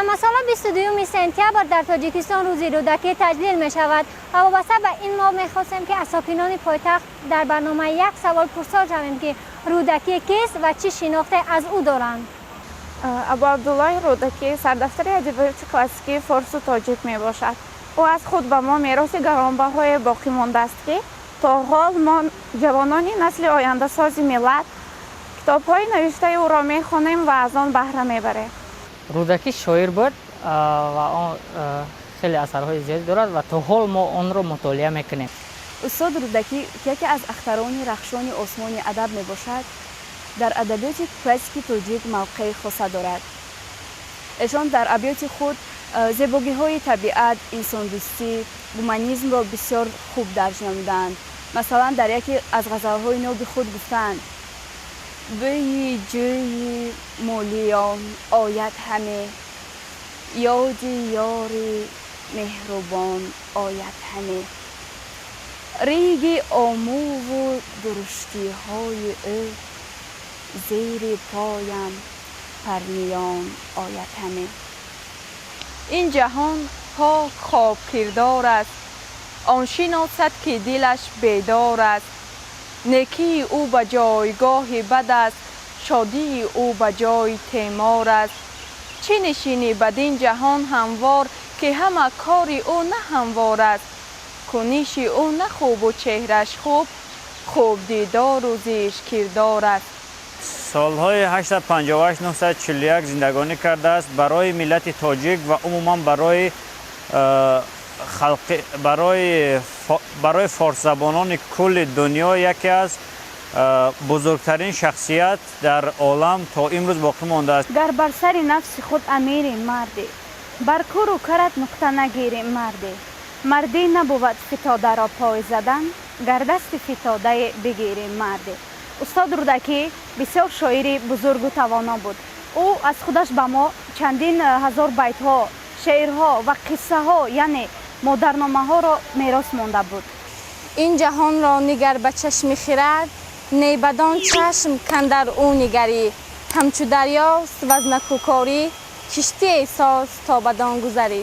Ҳамасола 22 сентябр дар Тоҷикистон Рӯзи Рӯдакӣ таҷлил мешавад ва вобаста ба ин мо мехостем, ки аз сокинони пойтахт дар барномаи «Як савол» пурсор шавем, ки Рӯдакӣ кист ва чӣ шинохте аз ӯ доранд. Абу Абдуллоҳи Рӯдакӣ сардафтари адабиёти классикии форсу тоҷик мебошад. Ӯ аз худ ба мо мероси гаронбаҳое боқӣ мондааст, ки то ҳол мо, ҷавонони насли ояндасози миллат, китобҳои навиштаи ӯро мехонем ва аз он баҳра мебарем. Рӯдакӣ шоир буд ва он хеле асарҳои зиёде дорад ва то ҳол мо онро мутолиа мекунем. Устод Рӯдакӣ, ки яке аз ахтарони рахшони осмони адаб мебошад, дар адабиёти классики тоҷик мавқеи хоса дорад. Эшон дар абёти худ зебогиҳои табиат, инсондӯстӣ, гуманизмро бисёр хуб дарҷ намудаанд. Масалан, дар яке аз ғазалҳои ноби худ гуфтаанд: «Бӯи ҷӯи Мӯлиён ояд ҳаме, ёди ёри меҳрубон ояд ҳаме, риги Омӯву дуруштиҳои ӯ зери поям парниён ояд ҳаме». Ин ҷаҳон пок хобкирдор аст, он шиносад, ки дилаш бедор аст. Некии ӯ ба ҷойгоҳи бад аст, шодии ӯ ба ҷои темор аст. Чӣ нишинӣ бадин ҷаҳон ҳамвор, ки ҳама кори ӯ на ҳамвор аст? Куниши ӯ на хубу чеҳраш хуб, хуб дидору зишткирдор аст. Солҳои 858 941 зиндагонӣ кардааст. Барои миллати тоҷик ва умуман барои халқи, барои форсзабонони кулли дунё яке аз бузургтарин шахсият дар олам то имрӯз боқӣ мондааст. Гар бар сари нафси худ амири марде, бар куру карат нуқта нагири марде, мардӣ набувад фитодаро пой задан, гар дасти фитодае бигири марде. Устод Рӯдакӣ бисёр шоири бузургу тавоно буд. Ӯ аз худаш ба мо чандин ҳазор байтҳо, шеърҳо ва қиссаҳо, яъне модарномаҳоро мерос монда буд. Ин ҷаҳонро нигар ба чашми хирад, не бадон чашм кандар ӯ нигарӣ. Ҳамчу дарёст ваз накӯкорӣ, киштие соз, то бадон гузарӣ.